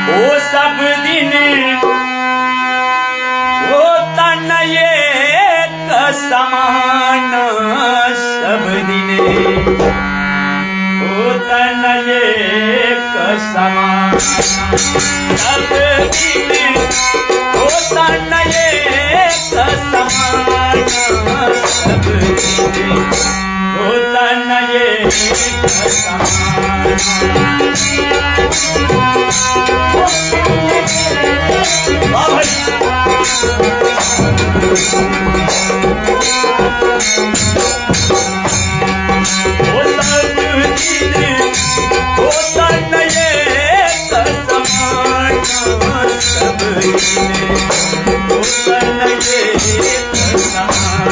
ओ सब दिन ओ तन एक समान सब दिन ओ तन एक समान सब दिन ओ तन एक समान सब दिन ओ तन एक समान। वाह भाई। ओ सब दिन ओ तन एक समान सब दिन ओ तन एक समान।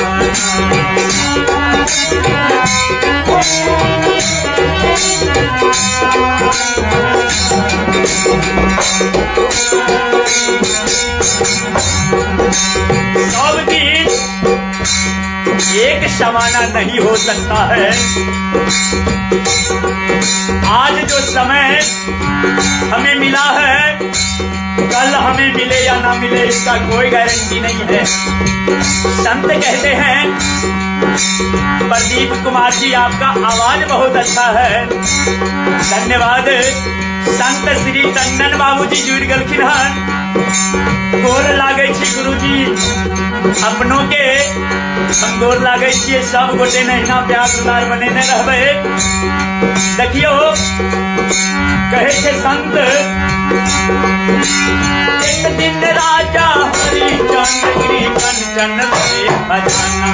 सब दिन एक समाना नहीं हो सकता है। आज जो समय हमें मिला है, कल हमें मिले या ना मिले, इसका कोई गारंटी नहीं है। संत कहते हैं, प्रदीप कुमार जी आपका आवाज बहुत अच्छा है, धन्यवाद। संत श्री टंडन बाबूजी जुड़ गेलखिन हन, गोर लागै छी गुरुजी, अपनों के हम गोर लागै छियै। सब गोटे नहिना प्यार दुलार बनेने रहबै। देखियौ, कहै छै संत, एक दिन राजा हरिचंद्र गिरी कंचन भरे खजाना,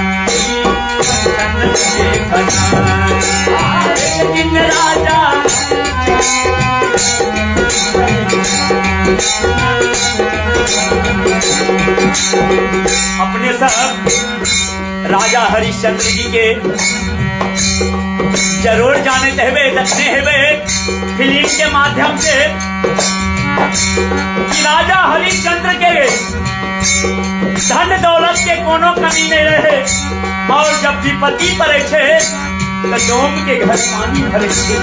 कंचन भरे खजाना। एक दिन राजा अपने सब राजा हरिश्चंद्र जी के जरूर जानते हेबे, देखने हेबे फिल्म के माध्यम से कि राजा हरिश्चंद्र के धन दौलत के कोनो कमी नहीं रहे, और जब विपत्ति पड़े छे तो डोम के घर पानी भरे छे।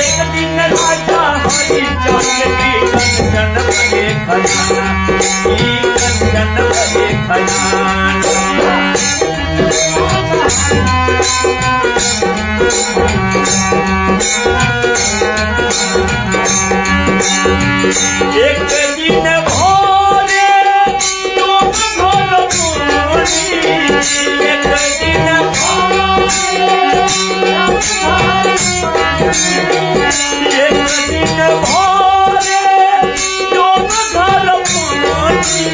एक दिन राजा हरिश्चंद्र की कंचन भरे खजाना, की कंचन भरे खजाना। एक दिन भोरे डोम घर पानी, एक दिन भोरे, एक दिन भोरे डोम घर पानी,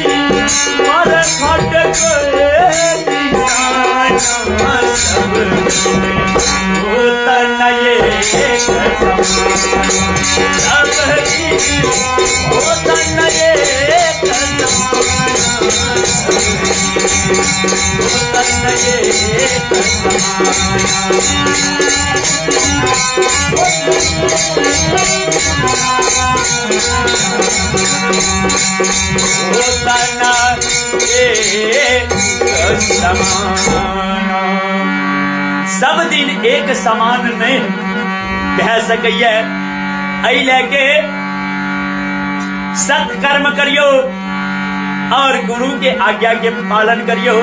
मर खट गए किसान सब ओ तन एक समान सब दिन ओ तन एक समान ओ तन एक समान। ओ तन एक समान। सब दिन एक समान नहीं भए सकैया। एहि लए के सत्कर्म करियो और गुरु के आज्ञा के पालन करियो।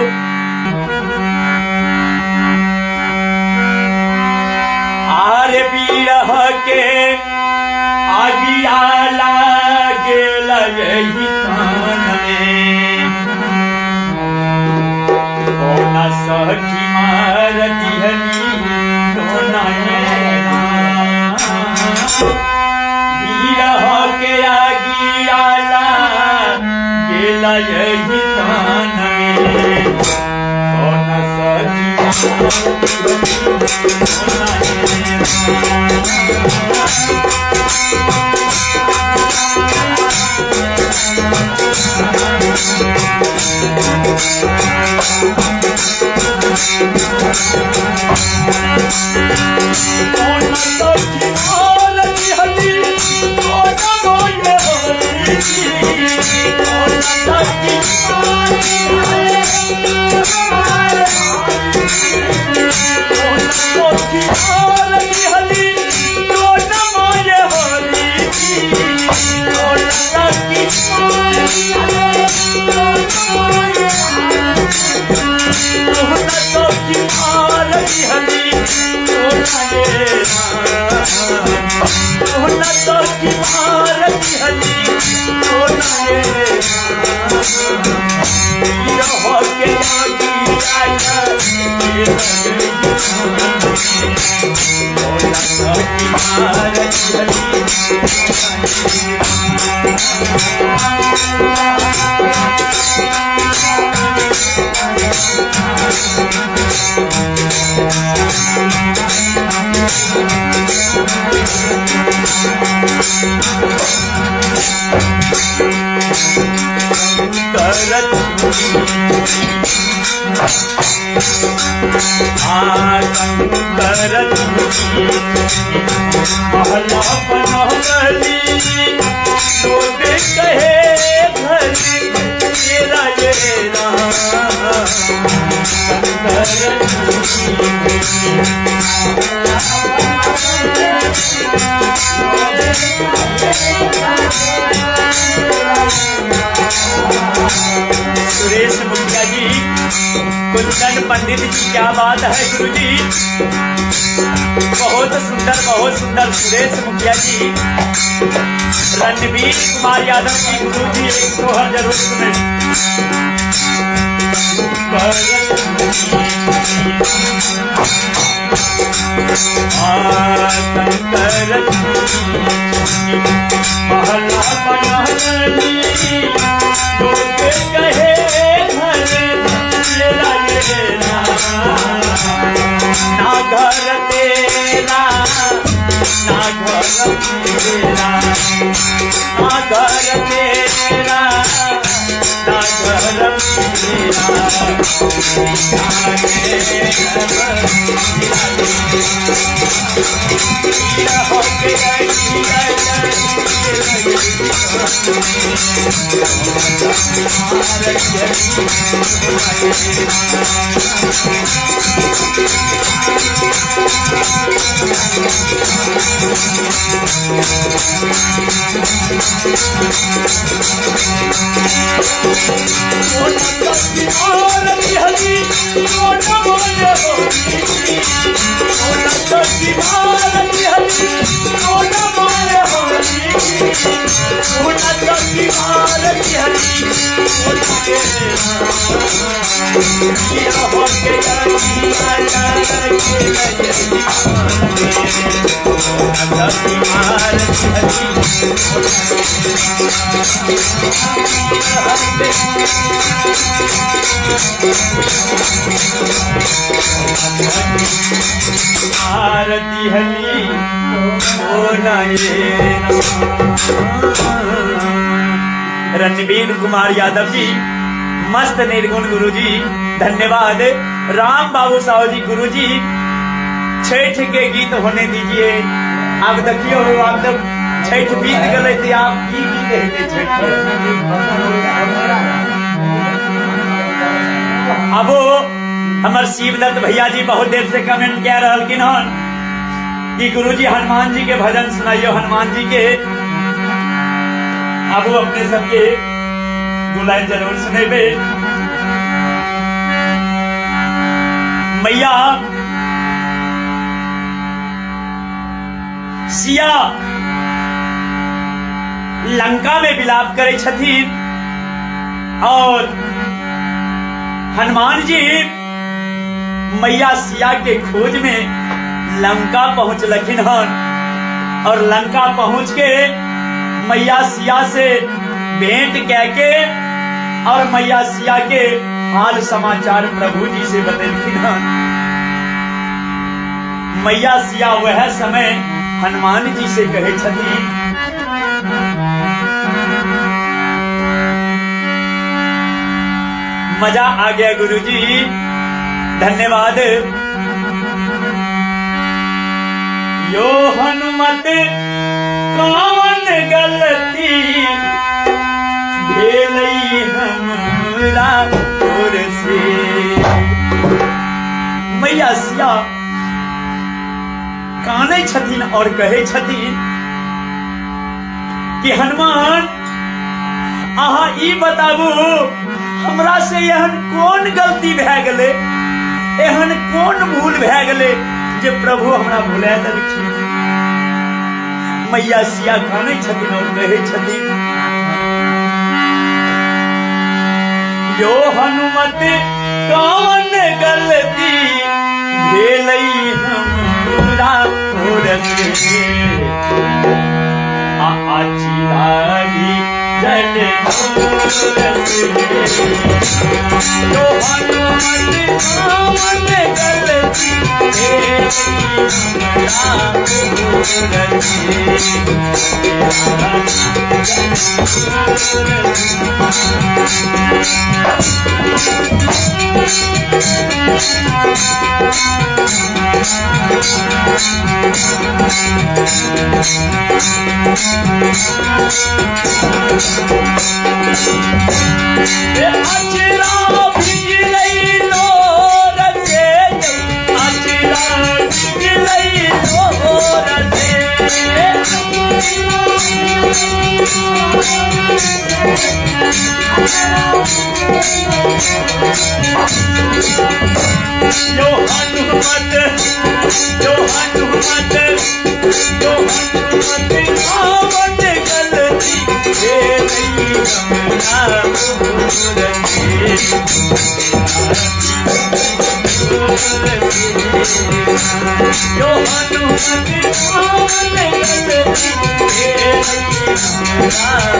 आर बिरह के आगिया लागेल यही तान में, कोना सखी मार दिहनी सोना बिरह के आगिया लागेल यही तान में, कोना सखी मार दिहनी सोना। कोन सखी मार दिहनी सोना मोये हरी, कोन सखी कोन सखी मार दिहनी सोना मोये हरी। मार दिहली। महला बनवली, लोग कहे घर तेरा ये राम। शंकर। सुरेश मुखिया जी, कुंदन पंडित जी, क्या बात है गुरु जी, बहुत सुंदर बहुत सुंदर। सुरेश मुखिया जी, रणवीर कुमार यादव जी, गुरु जी एक सोहर जरूर सुने। महला बनवली, लोग कहे घर तेरा ये ना घर तेरा, ना घर तेरा, ना घर तेरा, ना घर मेरा। आरती हली रणवीर कुमार यादव जी, मस्त निर्गुण गुरु जी, धन्यवाद। राम बाबू साहु जी गुरु जी, छठ के गीत होने दीजिए। आप देखियो, आप जब छठ बीत गए तो आप की गीत हेतै छठ के? अब हमर शिवदत्त भैया जी बहुत देर से कमेंट कह रहलखिन हन कि गुरु जी हनुमान जी के भजन सुनाइयो, हनुमान जी के। अब वो अपने सबके दू लाइन जरूर सुनेबे। मैया सिया लंका में विलाप करे छथिन और हनुमान जी मैया सिया के खोज में लंका पहुंचलखिन हन और लंका पहुंच के मैया सिया से भेंट कह के और मैया सिया के हाल समाचार प्रभु जी से बतेलखिन हन। मैया सिया वह समय हनुमान जी से कहे छथिन, मजा आ गया गुरु जी, धन्यवाद। यो हनुमत कौन गलती भेलई हमरा तोर से। मैया सिया कानै छथिन और कहै छथिन कि हनुमान अहाँ ई बताबू हमरा से एहन कोन गलती भए गेलै, एहन कोन भूल भए गेलै जे प्रभु हमरा भुला देलखिन। मैया सिया कानै छथिन और कहै छथिन, यो हनुमत कौन गलती भेलै हमरा से आ आचिरागी जल मोर से यो हनुमत कामन गलती अचरा बिजलई लोर से अचरा बिजलई लोर से यो हनुमत यो हनुमत यो हनुमत कावन गलती हे रही हमरा यो हनुमत कावन गलती हे रही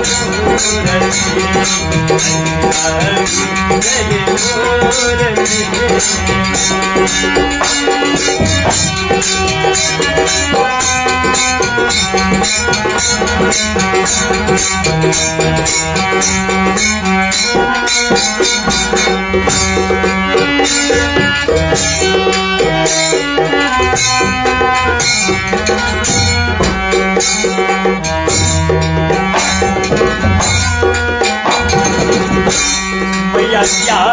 मैया सिया